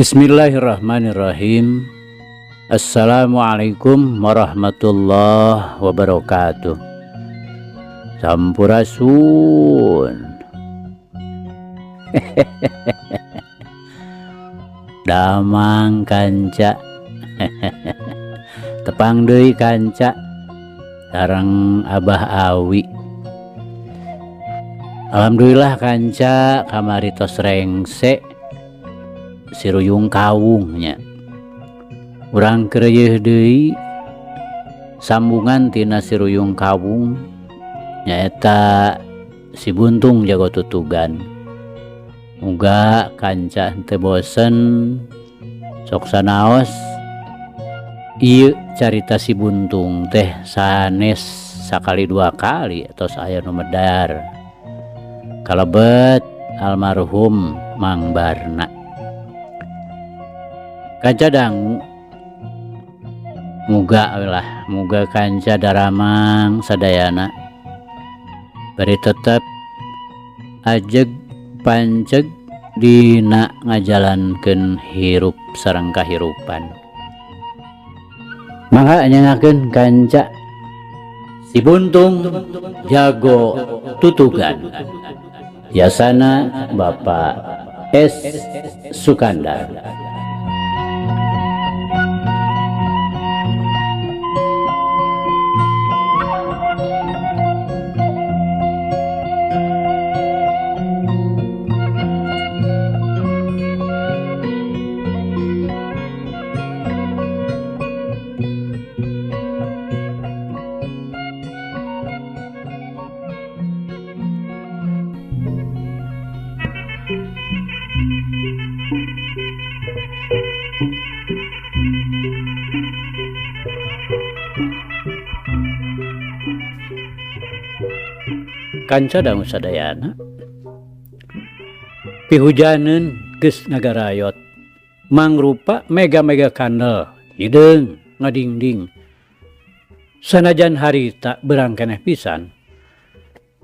Bismillahirrahmanirrahim. Assalamualaikum warahmatullahi wabarakatuh. Sampurasun. Damang kanca. Tepang deui kanca sareng Abah Awi. Alhamdulillah kanca kamari tos rengse siruyung kawungnya. Urang keureuyeun deui sambungan tina siruyung kawung nyaeta si Buntung Jago Tutugan. Muga kanca henteu bosen sok sanaos ieu carita si Buntung teh sanes sakali dua kali tos aya nu medar. Kalebet almarhum Mang Barna. Kanca dangu muga we lah, muga kanca daramang sadayana bari tetep ajeg panceg dina ngajalankeun hirup sareng kahirupan. Mangga nyangakeun kanca si Buntung Jago Tutugan. Yasana Bapak S. Sukandar. Kanca dangu sadayana pihujaneun geus ngagarayot mangrupa mega-mega kandel hideung ngadingding sanajan harita berang keneh pisan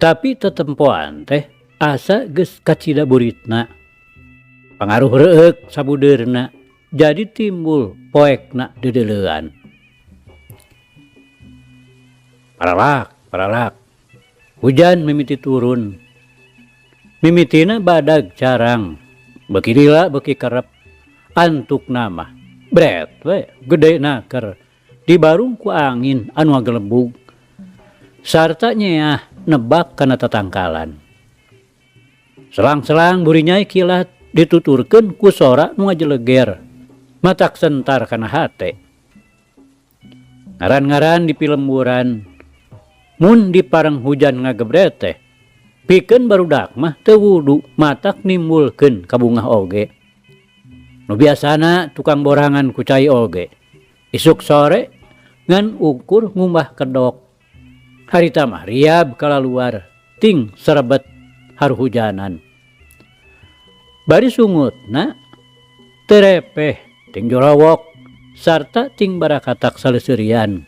tapi tetempoan teh asa geus kacida buritna pangaruh reueuk sabudeurna jadi timbul poekna dedeleuan paralak paralak hujan mimiti turun mimitina badag carang beuki lila beuki kerep antuk nama bret we gede naker dibarung ku angin anu ngagelebug sarta nyeah nebak kana tatangkalan selang-selang burinyai kilat dituturkeun ku sora nu ngajeleger matak sentar kana hate ngaran-ngaran di pilemburan mun di pareng hujan ngagebret teh pikeun barudak mah teu wudu matak nimbulkeun kabungah oge nu biasana tukang borangan ku cai oge isuk sore ngan ukur ngumbah kedok harita mah riab kalaluar ting serebet haruhujanan bari sungutna teu repeh ting jorowok sarta ting barakatak saleseurian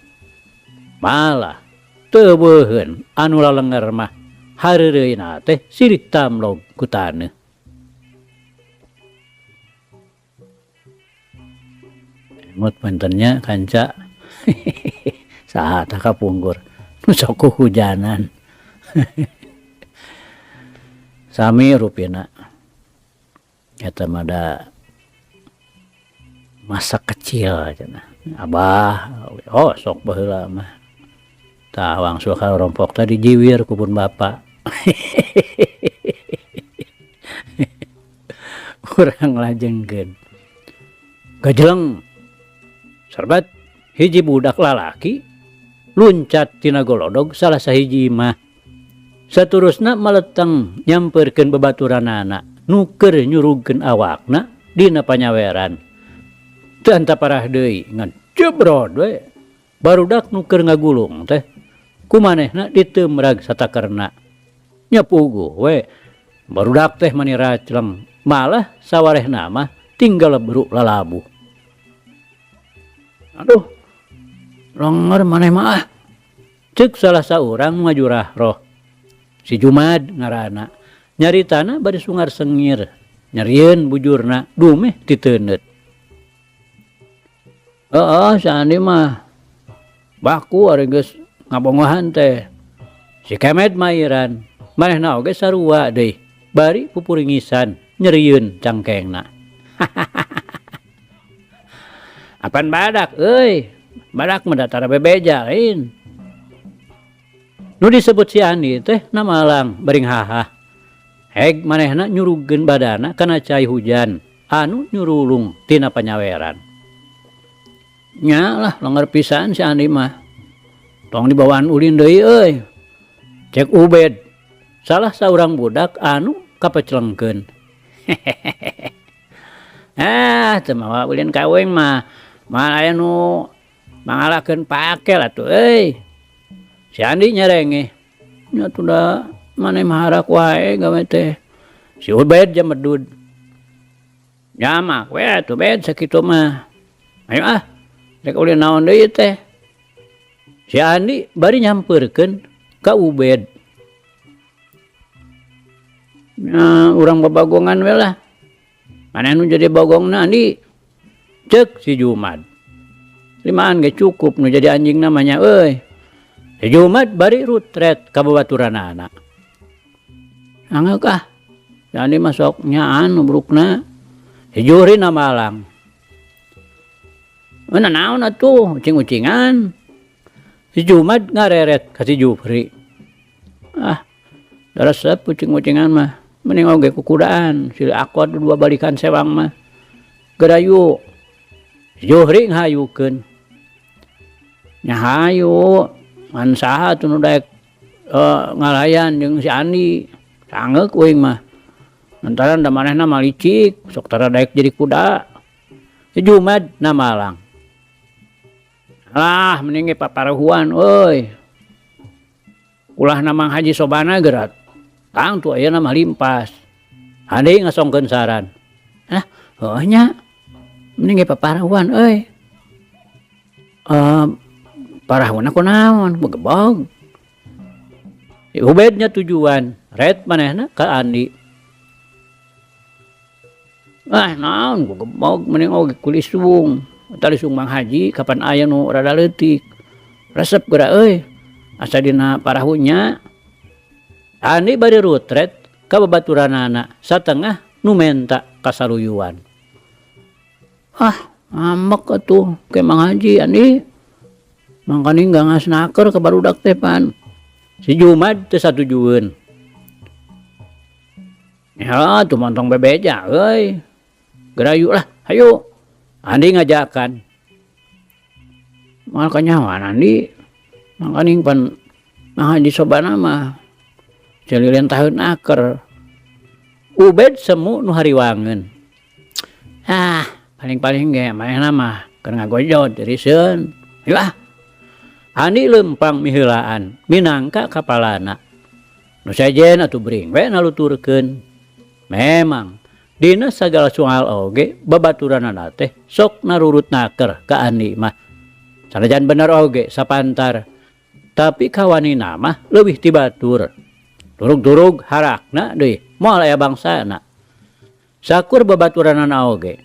malah teu beuheun anu lalenger mah hareureuyna teh silih tamlog ku taneuh. Emut puntennya kanca saha tah kapungkur nu sok hujanan. Sami rupina eta mah da masa kecil cenah. Abah oh sok baheula mah. Tah wangsul ka rompok teh dijiwir ku pun bapa. Urang lajengkeun. Gajeleng serbat hiji budak lalaki luncat tina golodog salah sahiji imah. Saturusna maleteng nyampeurkeun babaturanana nu keur nyurugkeun awakna dina panyaweran. Teu antaparah deui ngan jebrod we. Barudak nu keur ngagulung teh kumanehna diteumrag satakerna. Nya puguh we barudak teh mani racleng malah sawarehna mah tinggal lebruk lalabuh. Aduh, lenger maneh mah ah. Ceuk salah saurang ngajurah roh. Si Jumad ngaranna nyaritana bari sungar sengir. Nyerieun bujurna dumeh titeuneut. Heeh si Andi mah baku ari geus ngabongohan teh. Si Kemed mairan, manehna oge sarua deui bari pupuringisan nyerieun cangkengna. Apan badak euy, badak mah da tara bebeja lain. Nu disebut si Andi teh namalang bari ngahah. Heg manehna nyurugkeun badana kana cai hujan anu nyurulung tina panyaweran. Nya lah lenger pisan si Andi mah. Tong dibawaan ulin deui euy. Cek Ubed, salah saurang budak anu kapecelengkeun. Ah, teu mawa ulin ka uing mah. Moal aya nu mangalakeun pakel atuh euy. Si Andi nyerengeh. Nya atuh da maneh mah harak wae gawe teh. Si Ubed jamedud. Nyamak we atuh Bed sakitu mah. Ayo ah, rek ulin naon deui teh. Si Andi bari nyampeurkeun ka Ubed. Nya urang babagongan we lah. Maneh nu jadi bogongna Andi? Cek si Jumad. Limaan ge cukup nu jadi anjingna mah nya euy. Si Jumad bari rutret ka babaturanana. Angeuk ah, si Andi mah sok nyaan ubrukna. Si Juhri namalang. Nanaon atuh ucing-ucingan. Si Jumad ngareret ka si Juhri. Ah, da resep ucing-ucingan mah. Mending oge kukudaan, silih akot dua balikan sewang mah. Gerayu. Si Juhri ngahayukeun. Nya hayu, ngan saha atuh nu daek ngalayan jeung si Andi. Sangeuk uing mah. Lantaran da manehna mah licik, sok tara daek jadi kuda. Si Jumad namalang. Alah mending ge paparuhuan euy. Ulah na Mang Haji Sobana geura tangtu ayeuna mah limpas. Andi ngasongkeun saran. Hah, heuh nya. Mending ge paparuhuan euy. Parahuna kunaon begebog. Si Ubed nya tujuan, ret manehna ka Andi. Ah naon begebog mending oge ku lisung. Eta lisung Mang Haji kapan aya nu rada leutik. Resep geura euy. Asa dina parahunya. Andi bari rutret ka babaturanana satengah nu menta kasaluyuan. Ah ngambek atuh ke Mang Haji Andi. Mangkaning gangas naker ka barudak teh pan. Si Jumad teu satujueun. Ya atuh montong bebeja euy. Gerayu lah, hayu. Andi ngajakan. Moal kanyahoan Andi. Mangkaning pan Mang Haji Sobana mah calilentaheun aker. Ubed semu nu hariwangeun. Ah, paling-paling ge manehna mah keur ngagojod riseun. Hayu ah. Andi leumpang miheulaan minangka kapalana. Nu sejen atuh bering we naluturkeun. Memang dina sagala soal oge babaturanana teh sok narurut naker ka Andi mah. Sanajan bener oge sapantar, tapi kawanina mah leuwih ti batur. Turug-turug harakna deui moal aya bangsana. Sakur babaturanana oge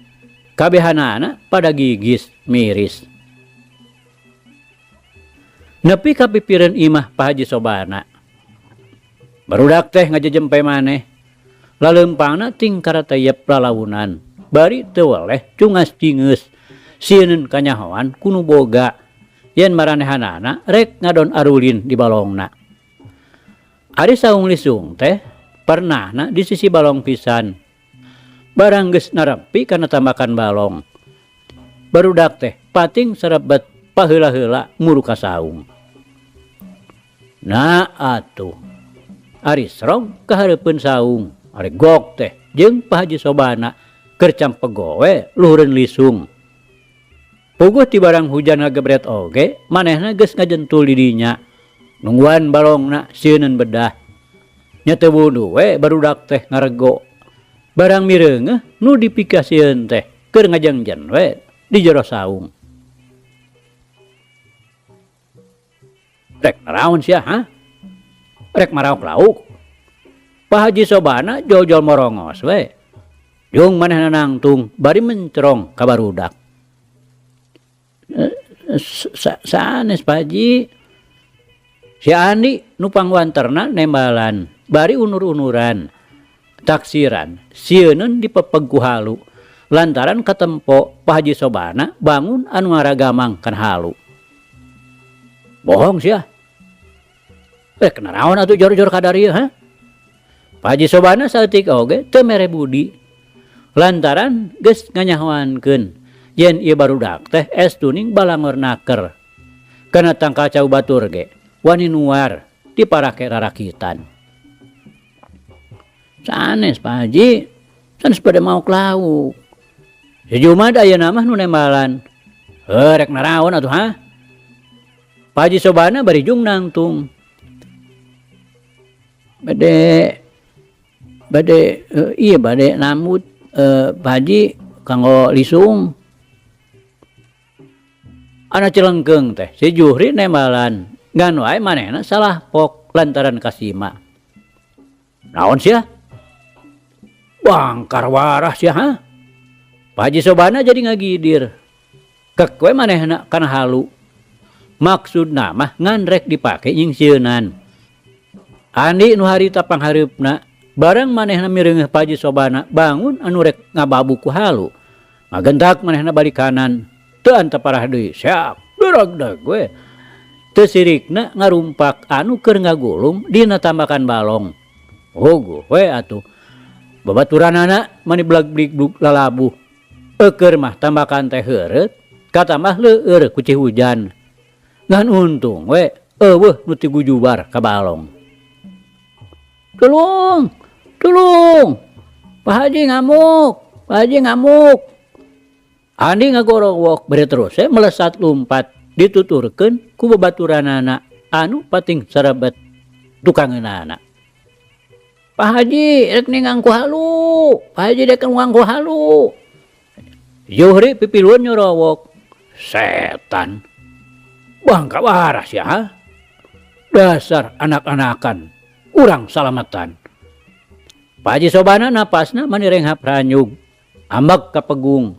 kabehanana pada gigis miris. Nepi ka pipireun imah Pak Haji Sobana. Barudak teh ngajejempe maneh. Laleumpangna ting karatayep lalaunan. Bari teu weleh cungas cingeus. Sieun kanyahoan ku nu boga. Yen maranehanana rek ngadon arulin di balongna. Ari saung lisung teh pernahna di sisi balong pisan. Barang geus narepi kana tambakan balong. Barudak teh pating sarebet paheula-heula muru ka saung. Nah atuh. Ari serong kahareupeun saung, ari gok teh jeung Pak Haji Sobana keur campego we luhureun lisung. Puguh ti barang hujan ngagebret oge, manehna geus ngajentul di dinya. Nungguan balongna sieuneun bedah. Nya teu wudu we barudak teh ngarego. Barang mireungeuh nu dipikasieun teh keur ngajengjen we di jero saung. Rek naraon sia ha? Rek maraok lauk. Pak Haji Sobana jol-jol morongos we. Jung manehna nangtung bari mencerong ka barudak. Sanes Pak Haji. Si Andi nu pangwanterna nembalan bari unur-unuran. Taksiran sieuneun dipepeg ku halu lantaran katempo Pak Haji Sobana bangun anu ngaragamang kana halu. Bohong sia. Kenaraon atuh jor-jor kadarieu ha? Pak Haji Sobana saeutik oge teu mere budi lantaran geus nganyahoankeun yen ieu barudak teh estuning balangor naker. Kana tangkal cau batur ge wani nuar diparake rarakitan. Sanes Pak Haji, sanes bade maok lauk. Si Jumad ayeuna mah nu nembalan. Heuh rek naraon atuh ha? Pak Haji Sobana bari jung nangtung. Bade bade ieu bade nambut Pak Haji kanggo lisung. Ana celengkeung teh si Juhri nembalan ngan wae manehna salah pok lantaran kasima. Naon sia? Bangkar warah sia ha? Pak Haji Sobana jadi ngagidir. Kek we manehna kana halu. Maksudna mah ngan rek dipake nyingsieunan. Andi nu harita panghareupna barang manehna mireungeuh Pak Haji Sobana bangun anu rek ngababu ku halu. Ngagentak manehna balik kanan. Teu antep parah deui. Siap, deragdag we. Teu sirikna ngarumpak anu keur ngagulung dina tambakan balong. Huguh we atuh. Babaturanana mani blag-blig-blug lalabuh. Eukeur mah tambakan teh heureut, katamah leueur ku cihujan. Ngan untung we eueuh nu ti gujubar ka balong. Tulung! Tulung! Pak Haji ngamuk! Pak Haji ngamuk! Andi ngagorowok bari terus we melesat lumpat dituturkeun ku babaturanana anu pating sarebet tukangeunana. Pak Haji rek ningang ku halu! Pak Haji rek ningang ku halu! Juhri pipiluan nyorowok. Setan. Bangka waras ya, ha? Dasar anak-anakan. Urang salamatan. Pak Haji Sobana napasna mani renghap ranyug. Ambek ka pegung.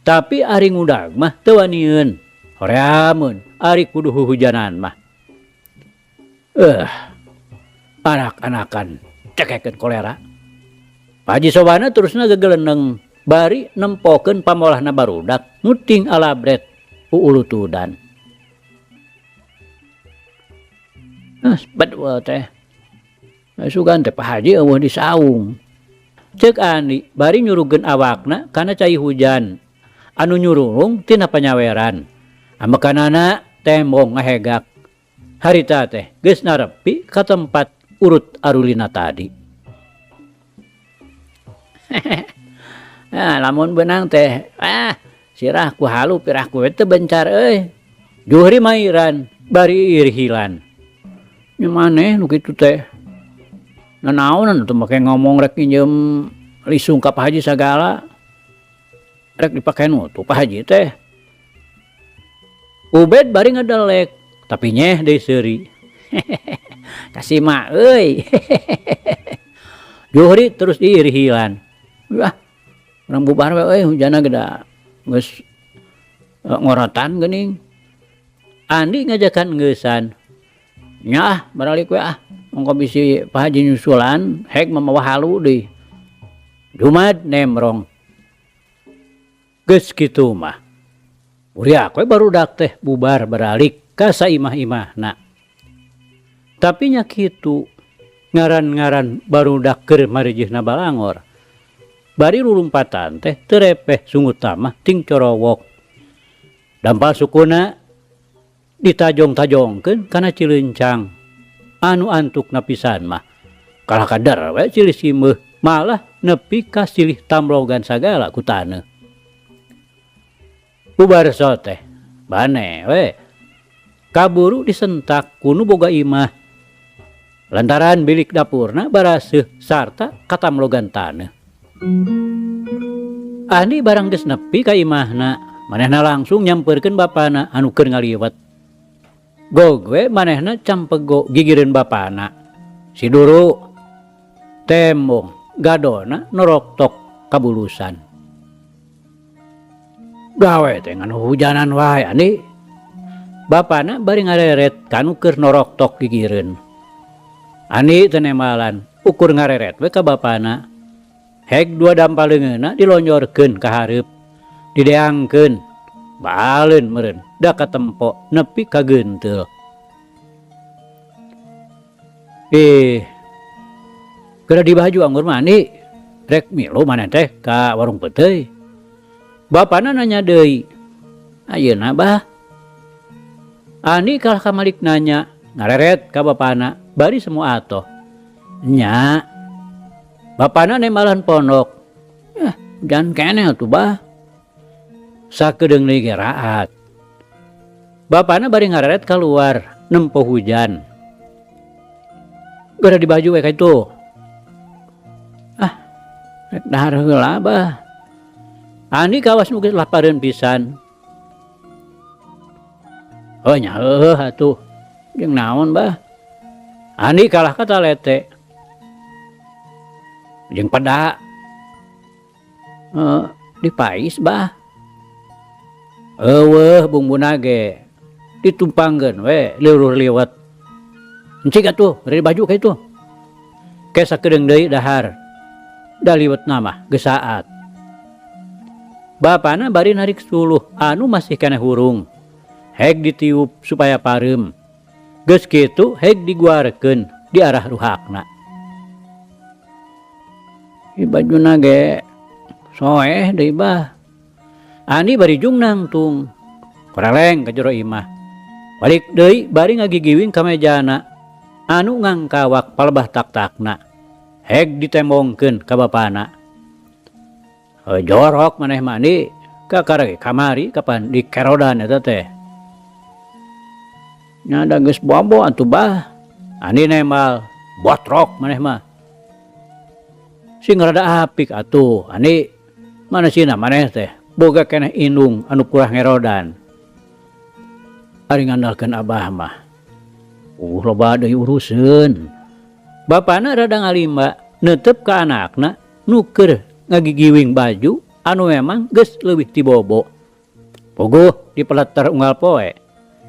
Tapi ari ngudag mah teu wanieun. Horeameun ari kudu huhujanan mah. Anak-anakan cekekeun kolera. Pak Haji Sobana terusna gegeleneng bari nempokeun pamolahna barudak muting alabret uulutudan. Bedua teh. Sugan teh Pak Haji eueuh di saung. Ceuk Andi bari nyurugeun awakna kana cai hujan anu nyururung tina panyaweran. Amekanana tembong ngahegak. Harita teh geus narepi ka tempat urut arulina tadi. Nah, lamun beunang teh, sirah ku halu pirah ku teu bencar euy. Juhri mairan bari irhilan. Nya maneh nu kitu teh. Nanaonan teu make ngomong rek nginjem lisung ka Pak Haji sagala. Rek dipake nutup Pak Haji teh. Ubed bari ngadelek, tapi nyeh deui seuri. Kasima euy. Juhri terus diirhilan. Wah, urang bubar we euy hujanna geda geus ngorotan geuning. Andi ngajakan geusan. Nya ah baralik we ah, ongko bisi Pak Haji nyusulan hek mamawa halu deui. Jumad nemrong. Geus kitu mah. Uriak we barudak teh bubar baralik ka saimah-imahna. Tapi nya kitu ngaran-ngaran barudak keur marijihna balangor. Bari lulumpatan teh teu repeh sungut mah ting corowok. Dampal sukuna ditajong-tajongkeun kana cilencang. Anu antukna pisan mah kalah kadar we silih simeuh malah nepi ka silih tamlogan sagala ku taneuh. Bubar teh bane we kaburu disentak ku nu boga imah. Lantaran bilik dapurna baraseuh sarta katamlogan taneuh. Andi barang geus nepi ka imahna, manehna langsung nyampeurkeun bapana anu keur ngaliwet. Gog we manehna campego gigireun bapana. Si Duru tembong gadona noroktok kabulusan. Gawe teh ngan hujanan wae Andi. Bapana bari ngareret ka nu keur noroktok gigireun. Andi teu nembalan, ukur ngareret we ka bapana. Heg dua dampa leungeunna dilonjorkeun ka hareup, dideangkeun, baaleun meureun da katempo nepi ka geunteul. Ih, geura dibaju anggur mah Andi, rek milu maneh teh ka warung peuteuy. Bapana nanya deui, Ayeuna bah? Andi kalah kamalik nanya, ngareret ka bapana bari semu atoh. Nya. Bapana nembalan pondok. Eh, hujan keneh atuh bah. Sakedeung deui ge raat. Bapana bari ngareret kaluar nempo hujan. Geura dibaju we kaitu. Ah, rek dahar heula bah. Andi kawas nu geus lapareun pisan. Oh nya heuheuh atuh. Jeung naon bah? Andi kalah ka talete. Jeung peda. Dipais bah. Eueuh bumbuna ge ditumpangkeun we liluh liwet. Encik atuh bari baju kaitu. Ke sakedeung deui dahar. Da liwetna mah geus saat. Bapana bari narik suluh anu masih keneh hurung. Heg ditiup supaya pareum. Geus kitu heg diguarkeun di arah ruhakna. Ih bajuna ge soeh deui bah. Andi bari jung nangtung. Koreleng ka jero imah. Balik deui bari ngagigiwing ka mejana anu ngangkawak palebah tak-takna. Heg ditembongkeun ka bapana. Jorok maneh mah Andi, kakara ge kamari kapan dikerodan eta teh. Nya da geus bobo atuh bah. Andi nembal, botrok maneh mah. Sing rada apik atuh Andi, mana sina maneh teh boga keneh indung anu purah ngerodan. Ari ngandalkeun abah mah, loba deui uruseun. Bapana rada ngalimba neuteup ka anakna nu keur ngagigiwing baju anu memang geus leuwih ti bobo. Puguh dipeleter unggal poe,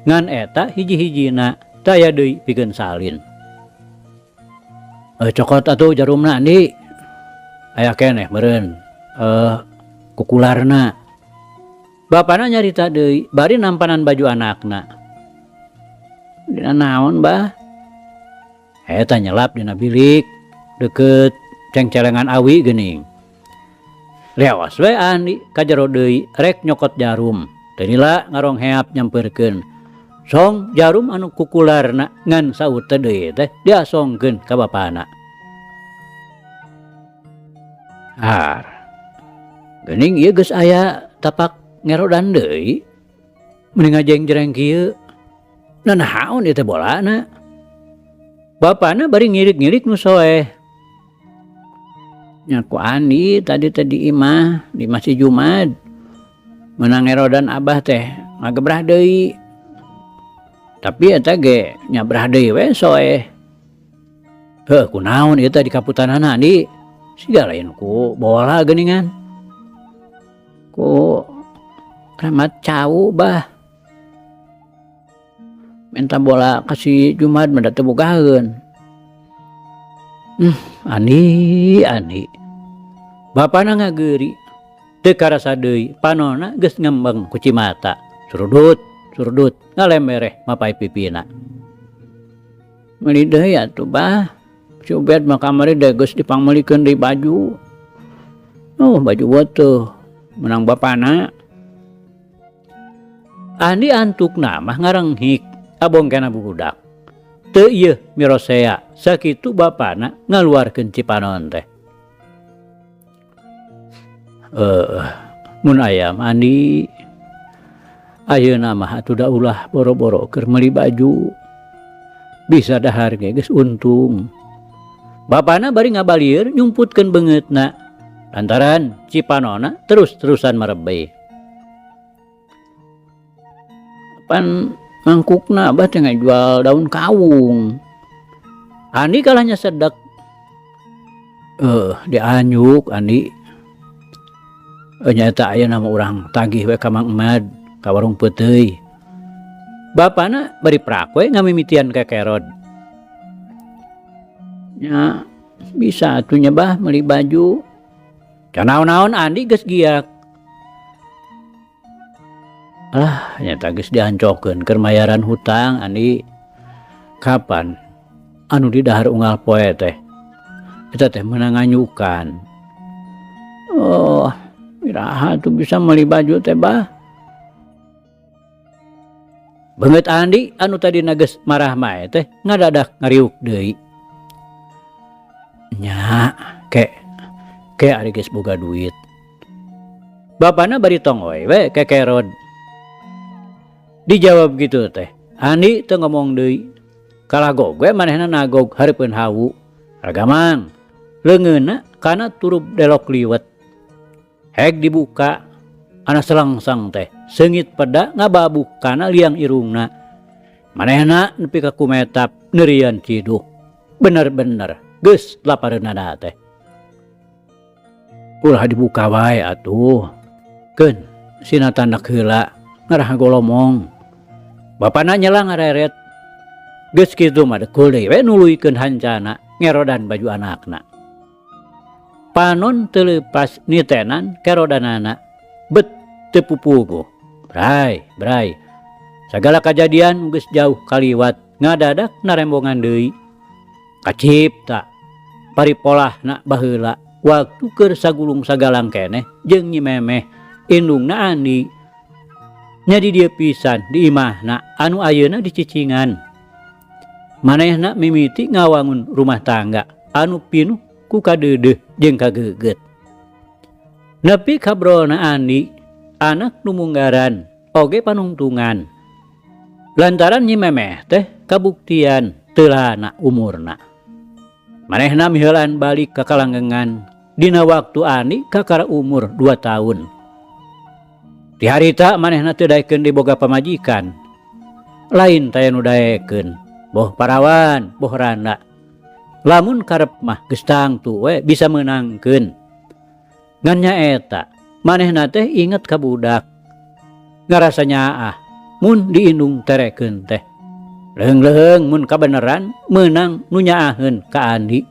ngan eta hiji-hijina taya deui pikeun salin. Cokot atuh jarumna Andi, aya keneh meureun kukularna. Bapana nyarita deui bari nampanan baju anakna. Dina naon bah? Eta nyelap dina bilik deukeut cengcelengan awi geuning. Leos we Andi ka jero deui rek nyokot jarum. Teu lila ngarongheap nyampeurkeun. Song jarum anu kukularna ngan saut deui teh diasongkeun ka bapana. Har. Geuning ieu geus aya tapak ngerodan deui. Meni ngajeng-jereng kieu. Nanaon ieu teh bolana? Bapana bari ngirik-ngirik nu soeh. Nya ku Andi tadi teh di imah, di Masjid Jumad. Meunang ngerodan abah teh ngagebrah deui. Tapi eta ge nyabrah deui we soeh. Heuh kunaon ieu teh di kaputanana Andi? Siga lain ku bola geuningan. Ku ramat cau bah. Minta bola ka si Jumad mah da teu bogaeun. Andi, Andi. Bapana ngageuri. Teu karasa deui panonna geus ngembeng ku cimata. Surudut, surudut ngalembereh mapay pipina. Meuli deui atuh bah. Si Ubed mah kamari deh geus dipangmeulikeun deui baju. Oh, baju beutuh menang bapana. Andi antukna mah ngarenghik abongkena bubudak. Teu ieu mirosea sakitu bapana ngaluarkeun cipanon teh. Mun aya mah Andi ayeuna mah atuh da ulah boro-boro keur meuli baju. Bisa dahar ge geus untung. Bapana bari ngabalieur nyumputkeun beungeutna lantaran cipanonna terus-terusan marebey. Pan mangkukna abah teh ngajual daun kawung. Andi kalahnya sedek. Dianyuk Andi. Nyaeta ayeuna mah urang tagih we ka Mang Emad ka warung peuteuy. Bapana bari prak we ngamimitian kekerod. Nya bisa atuh nya bah meuli baju. Can naon-naon Andi geus giak. Alah nyata geus diancokeun keur mayaran hutang Andi. Kapan anu didahar unggal poe teh eta teh meunang nganyukan. Oh, iraha tuh bisa meuli baju teh bah. Beungeut Andi anu tadina geus marah mae teh ngadadak ngariuk deui. Nya, ke ke ari geus boga duit. Bapana bari tongoy we kekerod. Dijawab gitu teh, Andi teu ngomong deui. Kalagog we manehna nagog hareupeun hawu. Ragamang, leungeunna kana turub delok liwet. Heg dibuka, ana selangsang teh seungit peda ngababuk kana liang irungna. Manehna nepi ka kumetap neurian ciduh. Bener-bener geus lapareunana teh. Ulah dibuka wae atuh. Keun sina tandak heula ngarah golomong. Bapana nyela ngareret. Geus kitu mah dekul deui we nuluykeun hancana ngerodan baju anakna. Panon teu leupas nitenan kerodanana bet teu pupuguh. Bray, bray. Sagala kajadian geus jauh kaliwat ngadadak narembongan deui. Kacipta paripolahna baheula waktu keur sagulung sagalang keneh jeung Nyi Memeh indungna Andi. Nya di dieu pisan di imahna anu ayeuna dicicingan. Manehna mimiti ngawangun rumah tangga anu pinuh ku kadeudeuh jeung kageugeut. Nepi kabrolna Andi, anak nu munggaran oge panungtungan. Lantaran Nyi Memeh teh kabuktian teu lana umurna. Manehna miheulaan balik ka kalanggengan dina waktu Andi kakara umur 2 tahun. Ti harita manehna teu daekeun diboga pamajikan. Lain taya nu daekeun, boh parawan, boh randa. Lamun karep mah geus tangtu we bisa meunangkeun. Ngan nyaeta, manehna teh inget ka budak. Ngarasa nyaah mun diindung terekeun teh. Leung-leung mun kabeneran meunang nu nyaaheun ka Andi.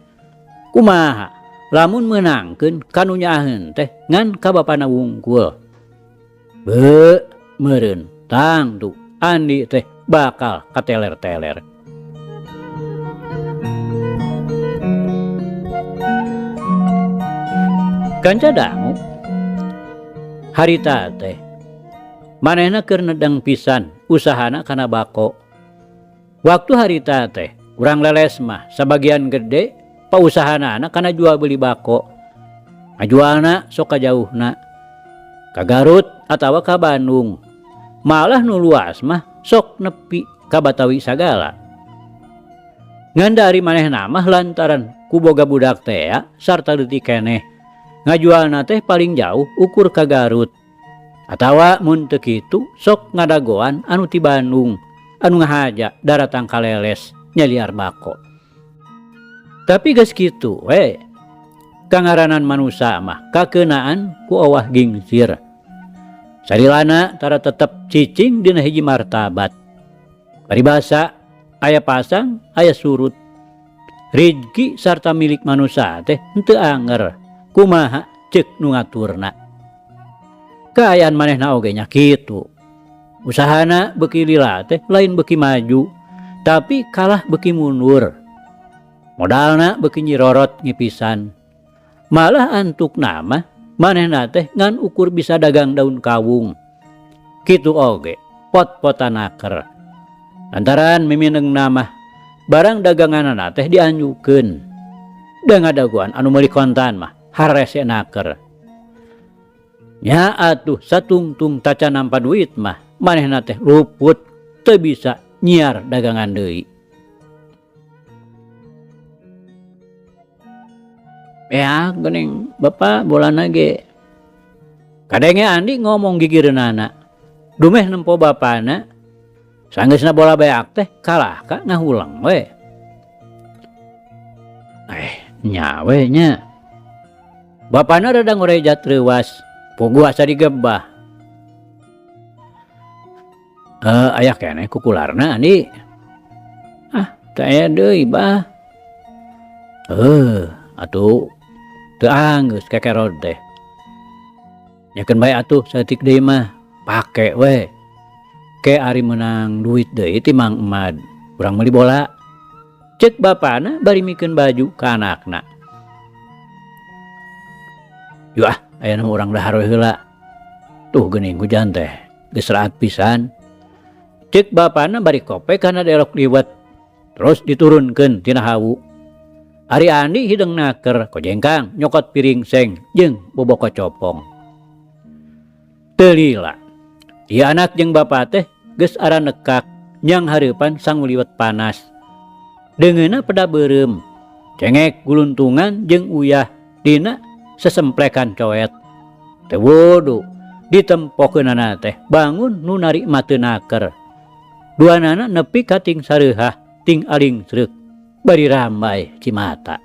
Kumaha lamun meunangkeun ka nu nyaaheun teh ngan ka bapana wungkul. Beuh, meureun tangtu Andi teh bakal kateler-teler. Kanca dangu harita teh manehna keur nedeng pisan usahana kana bako. Waktu harita teh urang leles mah sabagian gede pausahanana kana jual beli bako. Ngajualna sok kajauhna ka Garut atawa ka Bandung. Malah nu luas mah sok nepi ka Batawi sagala. Ngan dari manehna mah lantaran kuboga budak tea sarta leutik keneh ngajualna teh paling jauh ukur ka Garut. Atawa mun teu kitu sok ngadagoan anu ti Bandung anu ngahaja daratang ka Leles nyaliar bako. Tapi geus kitu we kangaranan manusa mah kakeunaan ku owah gingsir. Sarilana tara tetep cicing dina hiji martabat. Paribasa aya pasang aya surut. Rizki sarta milik manusa teh henteu anger kumaha ceuk nu ngaturna. Kaayaan manehna oge nya kitu. Usahana beuki lila teh lain beuki maju, tapi kalah beuki mundur. Modalna beuki nyirorot ngipisan. Malah antukna mah manehna teh ngan ukur bisa dagang daun kawung. Kitu oge pot-potan naker. Lantaran miminengna mah barang daganganana teh dianjukeun. Da ngadagoan anu meuli kontan mah harese naker. Nya atuh satungtung tacan nampa duit mah manehna teh luput teu bisa nyiar dagangan deui. Beak geuning bapa bolana ge. Kadenge Andi ngomong gigireunana. Dumeh nempo bapana. Sanggeusna bola beak teh kalah ka ngahuleng we. Nya we nya. Bapana rada ngorejat reuwas. Puguh asa digebah. Eh, aya keneh kukularna Andi. Ah, teu aya deui bah. Eh, atuh teu anggeus kekerod teh. Nyakeun bae atuh saeutik deui mah, pake we. Ke ari meunang duit deui ti Mang Emad, urang meuli bola. Ceuk bapana bari mikeun baju ka anakna. Yu ah, aya nu urang dahar we heula. Tuh geuning hujan teh, geus raat pisan. Ceuk bapana bari kope kana delok liwet, terus diturunkeun tina hawu. Ari Andi hideung naker kojengkang nyokot piring seng jeung boboko copong. Teu lila, ieu anak jeung bapa teh geus aranekak nyang hareupan sangu liwet panas. Deungeunna peda beureum, cengek guluntungan jeung uyah dina sesemplekan coet. Teu wudu, ditempokeunana teh bangun nu narima teu naker. Duanana nepi ka ting sareuhah ting alingseuk bari rambai cimata.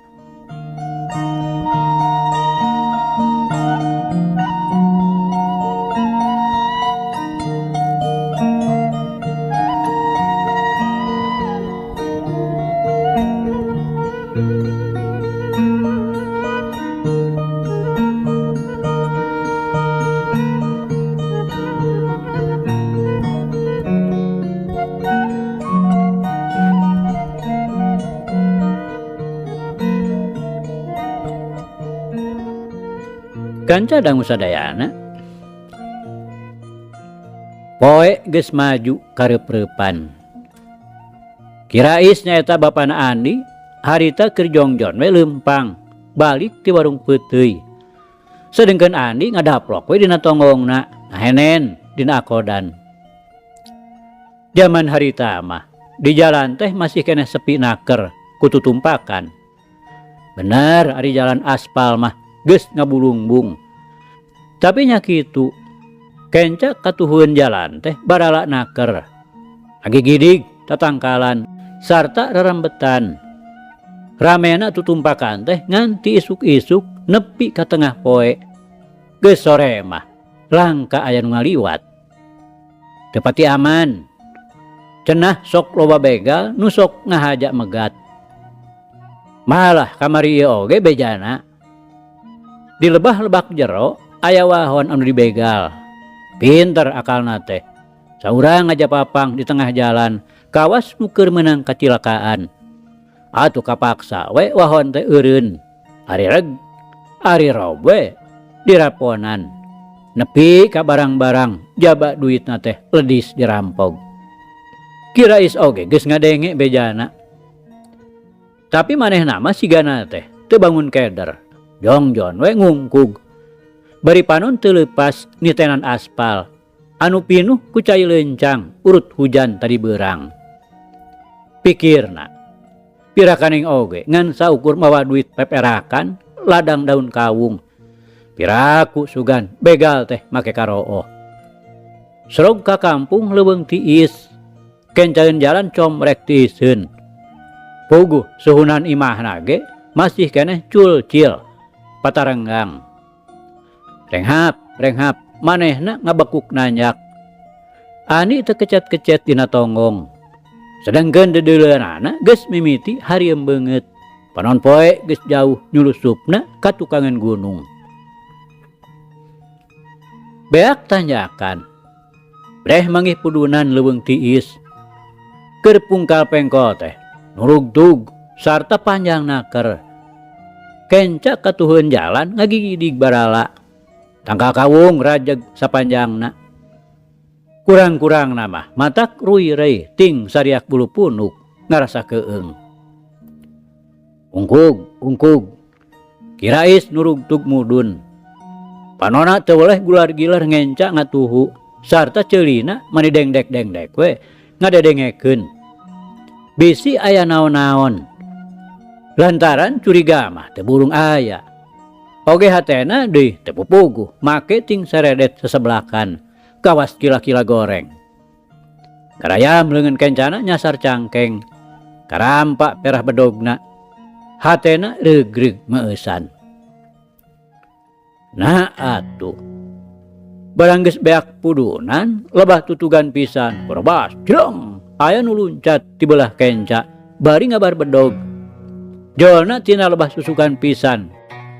Kanca dangu sadayana poe geus maju kareup-reupan. Kirais nyaeta bapana Andi harita keur jongjon we leumpang balik ti warung peuteuy. Sedengkeun Andi ngadaplok we dina tonggongna ngahenen dina akodan. Jaman harita mah di jalan teh masih keneh sepi naker ku tutumpakan. Bener ari jalan aspal mah geus ngabulungbung. Tapi nya kitu kenca katuhueun jalan teh barala naker. Agigidig tatangkalan sarta rerembetan. Ramena tutumpakan teh ngan ti isuk-isuk nepi ka tengah poe. Geus sore mah langka aya nu ngaliwat. Teu pati aman. Cenah sok loba begal nu sok ngahaja megat. Malah kamari ieu oge bejana. Di lebah lebak jero aya wahon anu dibegal. Pinter akalna teh. Saurang ngajapapang di tengah jalan kawas nu keur meunang kacilakaan. Atuh kapaksa we wahon teh eureun. Ari reg, ari rob we diraponan. Nepi ka barang-barang jaba duitna teh ledis dirampog. Kirais oge geus ngadenge bejana. Tapi manehna mah sigana teh teu bangun keder. Jongjon we ngungkug. Bari panon teu leupas nitenan aspal anu pinuh ku cai leuncang urut hujan tadi beurang. Pikirna, pirakaning oge ngan saukur mawa duit peperakan ladang daun kawung. Piraku sugan begal teh make karooh. Serog ka kampung leuweung tiis, kencaeun jalan comrek tiiseun. Puguh suhunan imahna ge masih keneh culcil patarenggang. Renghap, renghap manehna ngabekuk nanjak. Ani teu kecet-kecet dina tonggong. Sedengkeun dedeuleunana geus mimiti harieum beungeut. Panon poe geus jauh nyulusupna ka tukangan gunung. Beak tanjakan. Breh manggih pudunan leuweung tiis. Keur pungkal pengkol teh nurugtug sarta panjang naker. Kenca katuhun jalan ngagigidig barala. Tangkal kawung rajeg sapanjangna. Kurang-kurang nama matak rui rei ting sariak bulu punuk ngarasa keeng. Ungkug, ungkug. Kirais nurugtug mudun. Panona teu weleh gular-gilar ngenca ngatuhu sarta ceulina mani dengdek-dengdek we ngadedengekeun. Bisi aya naon-naon. Lantaran curiga mah teu burung aya. Oge hatena deui teu pupuguh make ting saredet sesebelakan kawas kila-kila goreng. Garayam leungeun kencana nyasar cangkeng. Karampa perah bedogna. Hatena regreg meueusan. Nah atuh. Barang geus beak pudunan, lebah tutugan pisan, borebas, jleng, aya nu luncat ti beulah kenca bari ngabar bedog. Jolna tina lebah susukan pisan,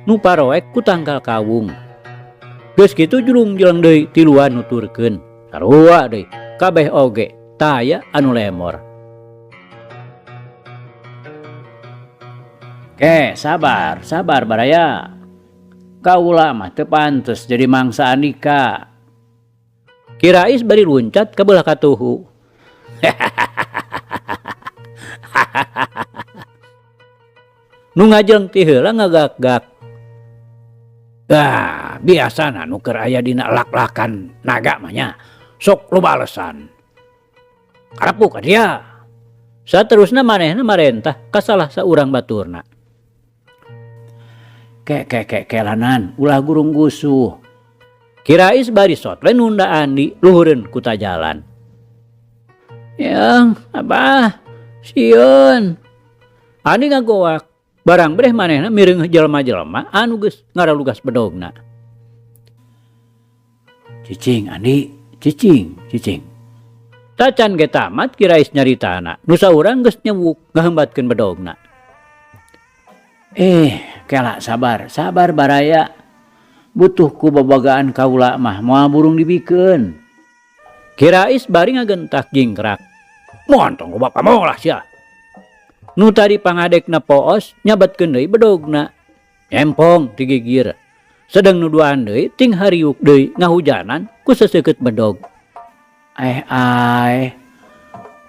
nu paroek ku tangkal kawung. Geus kitu julung-jeleng deui tiluan nuturkeun, sarua deui, kabeh oge taya anu lemor. Ke, sabar, sabar baraya. Kaula mah teu pantes jadi mangsa andika. Ki Rais bari luncat ka beulah katuhu. Nu ngajeng ti heula ngagak-gak. Dah, biasana nu keur aya dina lak-lakan naga mah nya, sok loba alesan. Karapu ka dia. Saterusna manehna marentah ka salah saurang baturna. Ke ke ke kelanan ulah gurung gusuh. Ki Rais bari sot we nunda Andi luhureun ku tajalan. Yang, abah, sieun. Andi ngagoak, barang breh manehna mireungeuh jelema-jelema anu geus ngaralugas bedogna. Cicing Andi, cicing, cicing. Tacan ge tamat Ki Rais nyaritana, nu saurang geus nyewuk ngahembatkeun bedogna. Eh, kela sabar, sabar baraya. Butuh ku babagaan kaula mah moal burung dibikeun. Ki Rais bari ngagentak jingkrak. Montong loba pamolah sia. Nu tadi pangadekna poos nyabetkeun deui bedogna. Nyempong ti gigir. Sedeng nu duaan deui ting hariuk deui ngahujanan ku seseukeut bedog. Eh ai,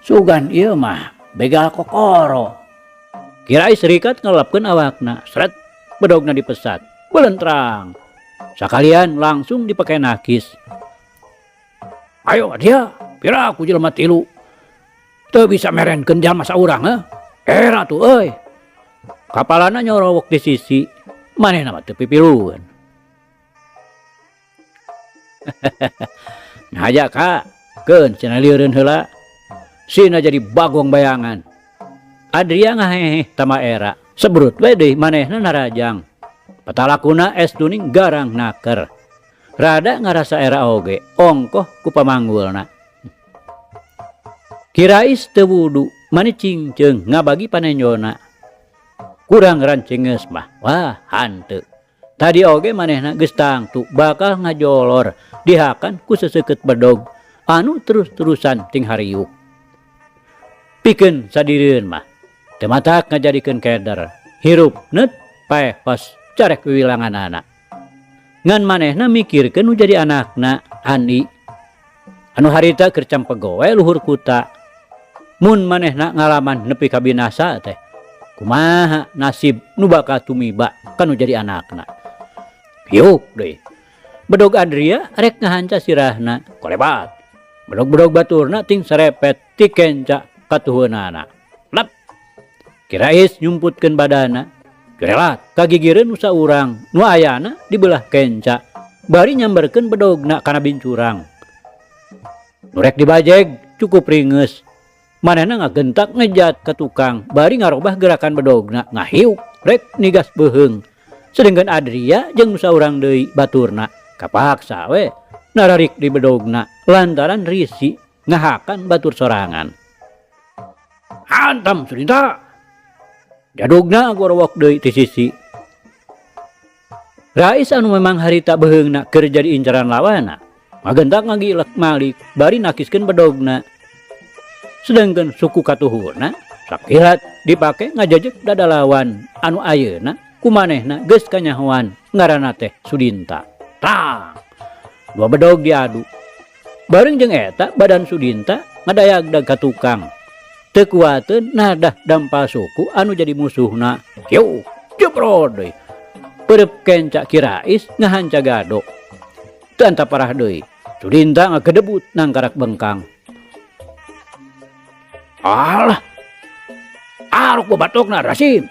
sugan ieu mah begal kokoro. Ki Rais rikat ngelapkeun awakna, sret bedogna dipesat, belentrang. Sakalian langsung dipake nakis. Ayo dia, pira ku jelema tilu. Teu bisa merenkeun jalma saurang heuh. Era tuh euy. Kapalana nyorowok di sisi, manehna mah teu pipilueun. Ngahaja ka, keun cenah lieureun heula. Sina jadi bagong bayangan. Adria ngaheheh tama era, sebrut we deui manehna narajang. Patalakuna es tuning garang naker. Rada ngarasa era oge, ongkoh ku pamanggulna. Ki Rais teu wudu, mani cingceung ngabagi panenjona. Kurang rancengeus mah, wah hanteu. Tadi oge manehna geus tangtu bakal ngajolor dihakan ku seseukeut bedog anu terus-terusan ting hariuk. Pikeun sadireun mah, teu matak ngajadikeun keder, hirup neut paeh pas carek wiwilanganana. Ngan manehna mikirkeun nu jadi anakna, Andi. Anu harita keur campego we luhur kuta. Mun manehna ngalaman nepi ka binasa teh, kumaha nasib nu bakal tumiba ka nu jadi anakna. Piuk deui. Bedog Adria rek ngahanca sirahna, kolebat. Bedog-bedog baturna ting serepet ti kenca katuheunana. Lep. Ki Rais nyumputkeun badana. Jurelat kagigireun nu saurang nu ayana di beulah kenca bari nyamberkeun bedogna kana bincurang. Nu rek dibajeg cukup ringeus. Manehna ngagentak ngejat ka tukang bari ngarobah gerakan bedogna ngahiuk rek nigas beuheung. Sedengkeun Adria jeung nu saurang deui baturna kapaksa we nararik di bedogna lantaran risi ngahakan batur sorangan. Hantam Surinta! Jadugna gorowok deui ti sisi. Rais anu memang harita beuheungna keur jadi incaran lawana, ngagentak ngagilek malik bari nakiskeun bedogna. Sedengkeun suku katuhurna sakilat dipake ngajejeg dada lawan anu ayeuna kumanehna geus kanyahoan ngaranna teh Sudinta. Tang! Dua bedog diadu. Bareng jeung eta badan Sudinta ngadayagdag ka tukang. Teu kuateun nadah dampal suku anu jadi musuhna. Kieu jebrod deui. Peureub kenca Ki Rais ngahanca gado. Teu anta parah deui. Sudinta ngagedebut nangkarak bengkang. Alah. Aruk babatokna Rasim.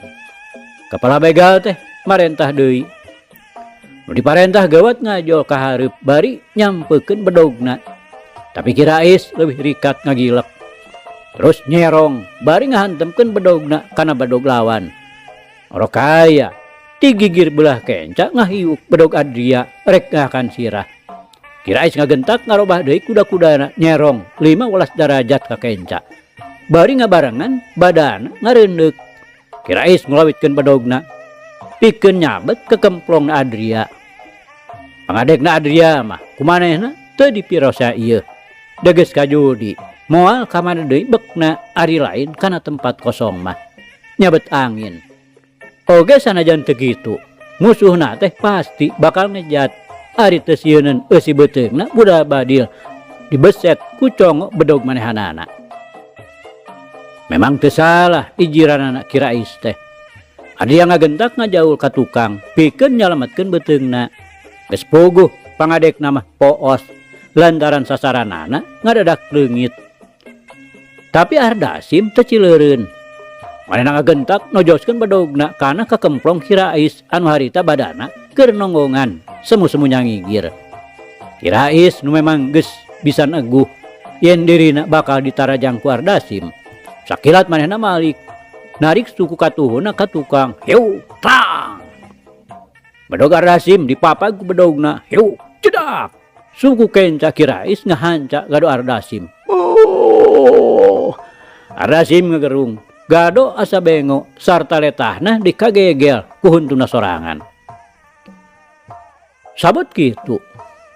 Kepala begal teh marentah deui. Nu diparentah gawat ngajol ka hareup bari nyampekeun bedogna. Tapi Ki Rais leuwih rikat ngagilek. Terus nyerong bari ngahantemkeun bedogna kana bedog lawan. Orok kaya ti gigir beulah kenca ngahiuk bedog Adria rek ngahakan sirah. Ki Rais ngagentak ngarobah deui kuda-kudana nyerong 15 darajat ka kenca. Bari ngabarengan badana ngareundeuk. Ki Rais ngulawitkeun bedogna pikeun nyabet kekemplongna Adria. Pangadegna Adria mah kumanehna teu dipirosa ieu. Deges ka judi moal ka mana deui bekna ari lain kana tempat kosong mah. Nyabet angin. Oge sanajan teu kitu, musuhna teh pasti bakal ngejat. Ari teu sieuneun eusi beuteungna budak badil dibeset ku congok bedog manehanana. Memang teu salah ijiranana Ki Rais teh. Adria ngagentak ngajaul ka tukang pikeun nyalametkeun beuteungna. Geus puguh pangadekna mah poos lantaran sasaranana ngadadak leungit. Tapi Ardasim teu cileureun. Manehna ngagentak nojoskeun bedogna kana kakemplong Ki Rais anu harita badana keur nonggongan semu-semu nyangigir. Ki Rais nu memang geus bisa neguh yen dirina bakal ditarajang ku Ardasim. Sakilat manehna malik narik suku katuhuna ka tukang. Hiu tang. Bedog Ardasim dipapag ku bedogna. Hiu cedak. Suku kenca Ki Rais ngahanca gado Ardasim. Oh. Ardasim ngegerung. Gado asa bengo sarta letahna dikagegel ku huntuna sorangan. Sabut kitu.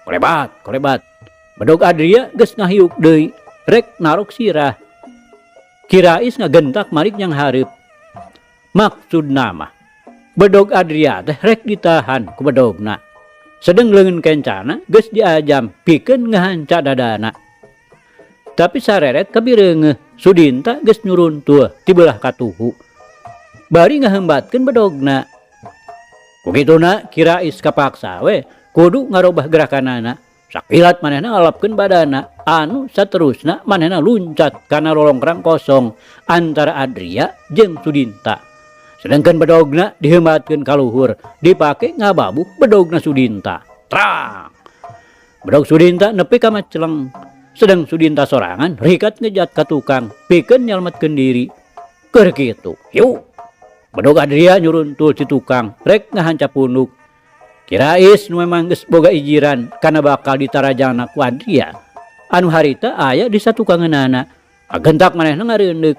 Kolebat, kolebat. Bedog Adria geus ngahiuk deui rek narok sirah. Ki Rais ngagentak marik yang hareup. Maksudna mah bedog Adria teh rek ditahan ku bedogna. Sedeng leungeun kencana geus diajam pikeun ngahanca dadana. Tapi sareret kabireungeuh Sudinta geus nyuruntuh ti beulah katuhu. Bari ngahembatkeun bedogna. Ku kituna Ki Rais kapaksa we kudu ngarobah gerakanana. Sakilat manehna ngalapkeun badana anu saterusna manehna luncat kana lolongkrang kosong antara Adria jeung Sudinta. Sedengkeun bedogna dihembatkeun ka luhur, dipake ngababuh bedogna Sudinta. Trang. Bedog Sudinta nepi ka maceleng. Sedang Sudinta sorangan rikat ngejat ka tukang pikeun nyalametkeun diri. Keur kitu, hiu. Bedog Adria nyuruntul si tukang rek ngahanca punduk. Ki Rais nu memang geus boga ijiran kana bakal ditarajana ku Adria. Anu harita aya di satukangeunana. Agentak manehna ngareundeuk.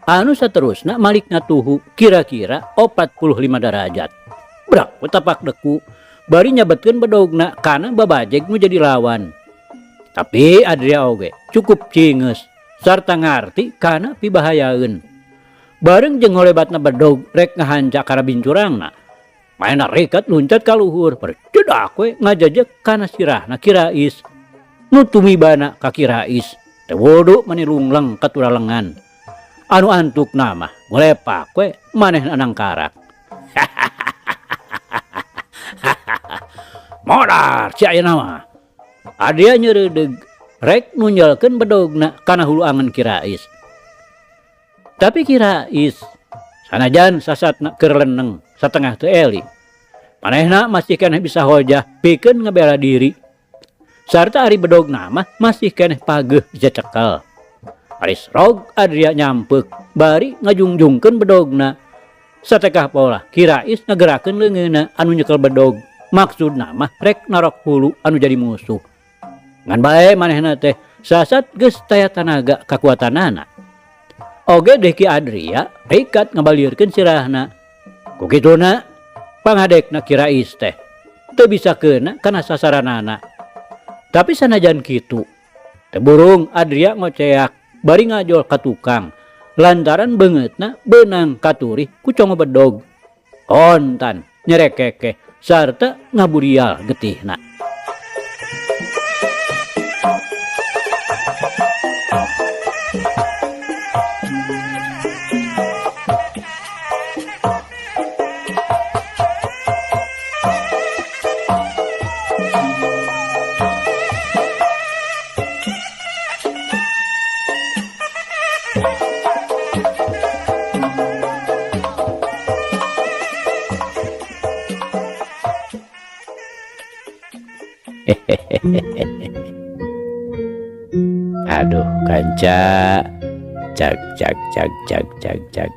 Anu saterusna malik ngatuhu kira-kira 45 derajat. Brak tapak deku bari nyabetkeun bedogna kana babajeg nu jadi lawan. Tapi Adria oge cukup cingeus sarta ngarti kana pibahayaeun. Bareng jeung ngolebatna bedog rek ngahanca kana bincurangna. Manehna rekat luncat ka luhur, bercedak we ngajajeg kana sirahna Ki Rais. Nu tumibana ka Ki Rais, teu bodo mani lungleng ka turalengan. Anu antukna mah golepak we manehna nangkarak. Modar si ayeuna mah. Adria nyeureudeg rek nunjelkeun bedogna kana hulu angen Ki Rais. Tapi Ki Rais sanajan sasatna keur leneng satengah teu eli. Manehna masih keneh bisa hojah pikeun ngabela diri. Sarta ari bedogna mah masih keneh pageuh bisa cekel. Ari srog Adria nyampeuk bari ngajungjungkeun bedogna. Satekah pola Ki Rais ngagerakeun leungeunna anu nyekel bedog. Maksudna mah rek narok hulu anu jadi musuh. Ngan bae manehna teh sasat geus taya tanaga kakuatanana. Oge deh Ki Adria rikat ngabalieurkeun sirahna. Ku kituna pangadekna Ki Rais teh teu bisa keuna kana sasaranana. Tapi sanajan kitu, teu burung Adria ngoceak bari ngajol ka tukang lantaran beungeutna beunang katurih ku congo bedog. Kontan nyerekekeh sarta ngaburial getihna. Aduh kanca, cak cak cak cak cak cak.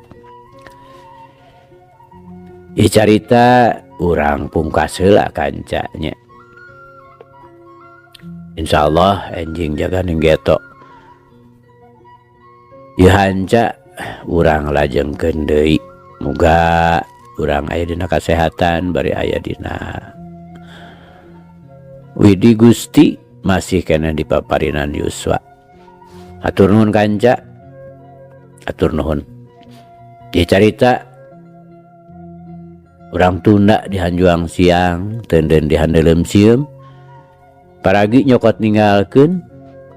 Ieu carita urang pungkas heula kancanya. Insyaallah enjing jaga ning geto. Ieu hanca urang lajengkeun deui. Muga urang aya dina kasehatan bari aya dina Widi Gusti masih keneh di paparinan yuswa. Hatur nuhun kanca. Hatur nuhun. Ieu carita urang tunda di hanjuang siang, tenden di handeuleum sieum. Paragi nyokot ninggalkeun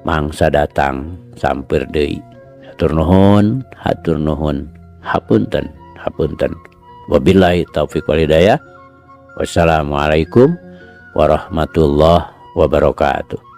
mangsa datang sampeur deui. Hatur nuhun, hatur nuhun. Hapunten, hapunten. Wabillahi taufik wal hidayah. Wassalamualaikum warahmatullahi wabarakatuh.